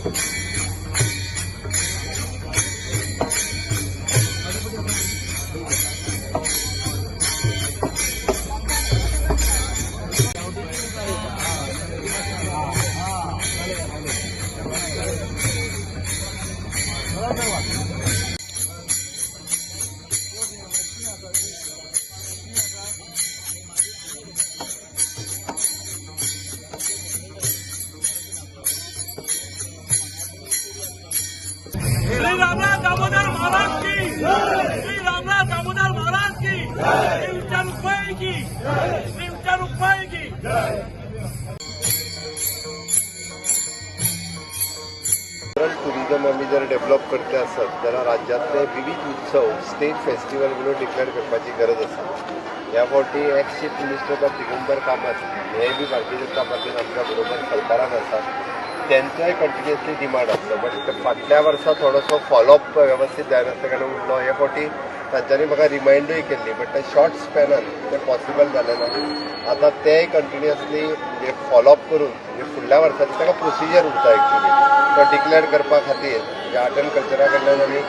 Shri Ramnath Damodar Maharaj की, श्री रामनाथ दामोदर महाराज की, श्री विठ्ठल रुक्माई की, श्री विठ्ठल रुक्माई की। कल्चरल टुरिझम आमी जर डेव्हलप करते आसत जाल्यार राज्यांतले विविध उत्सव स्टेट फेस्टिवल म्हणून डिक्लेअर करपाची गरज आसा। ह्या फावटी एक्स चीफ मिनिस्टर बाब दिगंबर कामत हे बी भारतीय जनता पार्टीन आमच्या बरोबर सरकारान आसा, तेंचोय कंटिन्युअसली डिमांड आसलो, बट फाटल्या वर्सा थोडोसो फॉलोअप वेवस्थीत जायनासल्या कारणान उरलो। हे फावटी तांच्यांनी म्हाका रिमायंडूय केल्ली, बट त्या शॉर्ट स्पॅनान तें पॉसिबल जालें ना। आतां तेय कंटिन्युअसली म्हणजे फॉलोअप करून म्हणजे फुडल्या वर्साची ताका प्रोसिजर उरता एक्चुअली तो डिक्लेअर करपा खातीर, म्हणजे आर्ट अँड कल्चरा कडल्यान आनी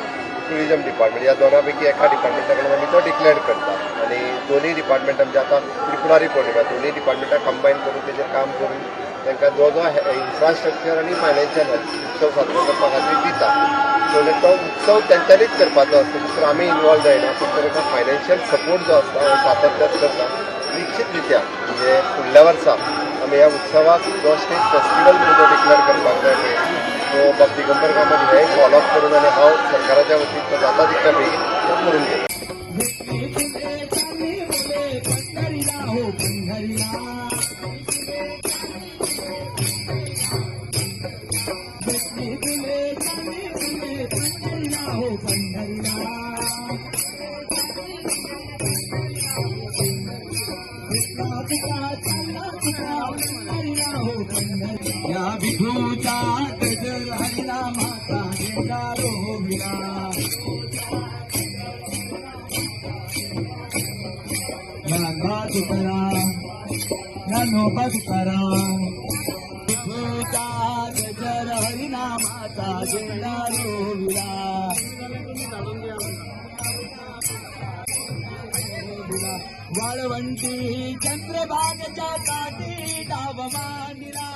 टुरिजम डिपार्टमेंट ह्या दोना पैकी एका डिपार्टमेंटा कडल्यान आमी तो डिक्लेअर करता आनी दोनूय डिपार्टमेंट आमचे आतां त्रिपुरारी पौर्णिमा दोनूय डिपार्टमेंटां कंबायन करून तेजेर काम करून तांकां जो जो इन्फ्रास्ट्रक्चर आनी फायनान्शियल हेल्प उत्सव साजरो करपा खातीर दिता। सो तो उत्सव तेंच्यांनीच करपाचो आसता, दुसरो आमी इनवॉल्व जायना, फक्त तांकां फायनान्शियल सपोर्ट जो आसता हो सातत्यान करता। निश्चित रित्या म्हणजे फुडल्या वर्सा आमी ह्या उत्सवाक जो स्टेट फेस्टिवल म्हणून जो डिक्लेअर करपाक जाय पळय तो बाब दिगंबर कामत हे फॉलोअप करून आनी हांव सरकाराच्या वतीन तो जाता तितल्या बेगीन तो करून घेता। चालली फुले पंढरीला हो पंढरीला, घेतली फुले चालली फुले पंढरीला हो पंढरीला, घेतला तुका चालला तुका पंढरीला हो पंढरीला, या विठूचा गजर हरिनामाचा झेंडा रोविला, ज्ञानोबा तुकाराम ज्ञानोबा तुकाराम, विठूचा गजर हरिनामाचा झेंडा रोविला, वाळवंटी चंद्रभागच्या काठी डाव मांडिला।